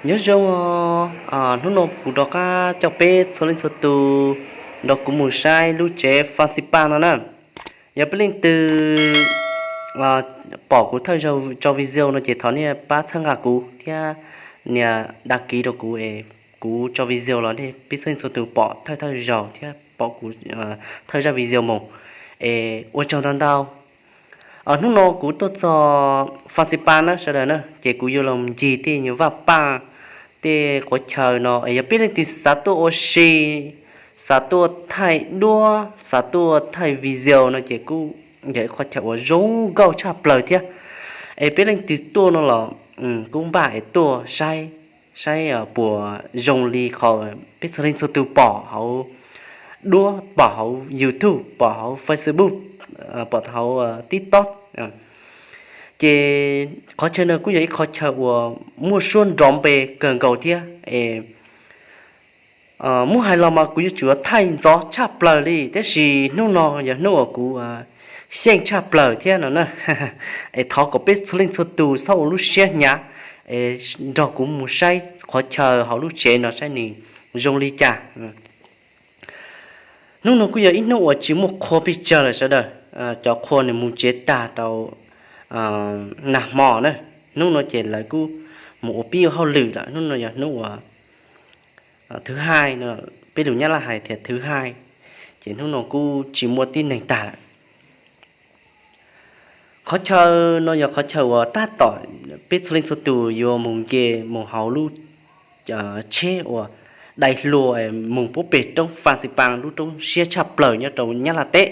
Nyob zoo, hnub no kuv rov qab coj peb txhua leej txhua tus nrog kuv mus saib lub tsev Fancy Pants no na. Yog peb leej twg pom kuv thawj zaug tso video no ces thov nej pab txhawb nqa kuv thiab nias đăng ký rau kuv es kuv tso video los nej peb txhua leej txhua tus pom thawj thawj zaug thiab pom kuv thawj zaj video mus. Es ua tsaug ntau ntau. Hnub no kuv tuaj txog Fancy Pants na sawv daws na, ces kuv yuav los ncig tej nyuag vaj paj, tej qhov chaw no es yog peb leej twg xav tuaj ua si, xav tuaj thaij duab, xav tuaj thaij video no ces kuj yog ib qhov chaw uas zoo nkauj tshaj plaws thiab. Es peb leej twg tuaj no los kuj npaj es tuaj saib, saib puas zoo li qhov peb txhua leej txhua tus pom hauv duab, pom hauv YouTube, pom hauv Facebook, pom hauv TikTok. Ces qhov chaw no kuj yog ib qhov chaw uas muaj suab nrov npe kawg nkaus thiab es muab hais los mas kuv yuav tsum thaij ntxov tshaj plaws li, tab sis hnub no yog hnub uas kuv xyeej tshaj plaws thiab no na. Es thov kom peb txhua leej txhua tus txhob ua lub siab hnyav, es nrog kuv mus saib qhov chaw hauv lub tsev no saib nws zoo li cas. Hnub no kuj yog ib hnub uas tsis muaj qhua pes tsawg lawm sawv daws, cov qhua nws mus tsev tag rau nag hmo na. Hnub no ces lawv kuj mus ua pib ua hauj lwm lawm, hnub no yog hnub uas thứ hai no, peb lus Nyab Laj hais tias thứ hai, ces hnub no kuj tsis muaj tib neeg tag lawm. Qhov chaw no yog qhov chaw uas tab tom peb txhua leej txhua tus yuav mus nce mus hauv lub tsheb uas dai hlua mus puab peg roob Fancy Pants lub roob siab tshaj plaws nyob rau Nyab Laj teb,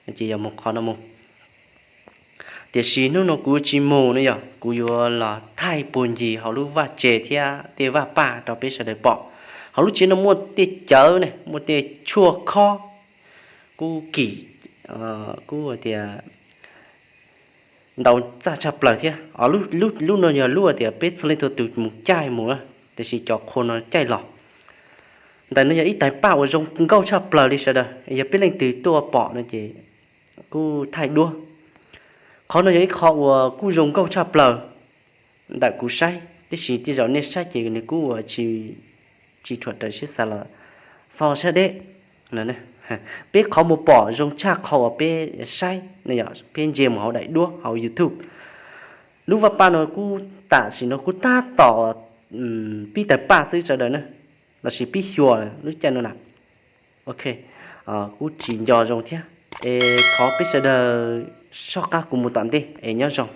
ces yog mus qhov no mus. Tiam sis hnub no kuv tsis mus no yog kuv yuav los thaij puag ncig hauv lub vaj tse thiab tej vaj paj rau peb sawv daws pom. Hauv lub tsev no muaj tej cawv ne, muaj tej tshuaj khob, kuj kim, kuj tias ntau txaj tshaj plaws thiab. Lub no yog lub tias peb txhua leej txhua tus mus caij mus, tiam sis cov qhua no caij los. Ntawm no yog ib tais paj uas zoo nkauj tshaj plaws li sawv daws, yog peb leej twg tuaj pom no ces kuj thaij duab. Qhov no yog ib qho uas kuj zoo nkauj tshaj plaws ntawm kuv saib, tiam sis tej zaum nej saib ces nws kuj ua tsis rhuam raws siab xav los xo sab deb. Peb qhov mus pom zoo tshaj qhov uas peb saib no yog peb ntsia mus hauv daim duab hauv YouTube. Lub vaj paj no kuj tam sim no kuj tab tom pib tais paj xwb sawv daws na, lossis pib xyuas lub caij no na. Ok, kuj tsis nco zoo thiab, es thov peb sawv daws soj qab kuv mus tom ntej es nyob zoo.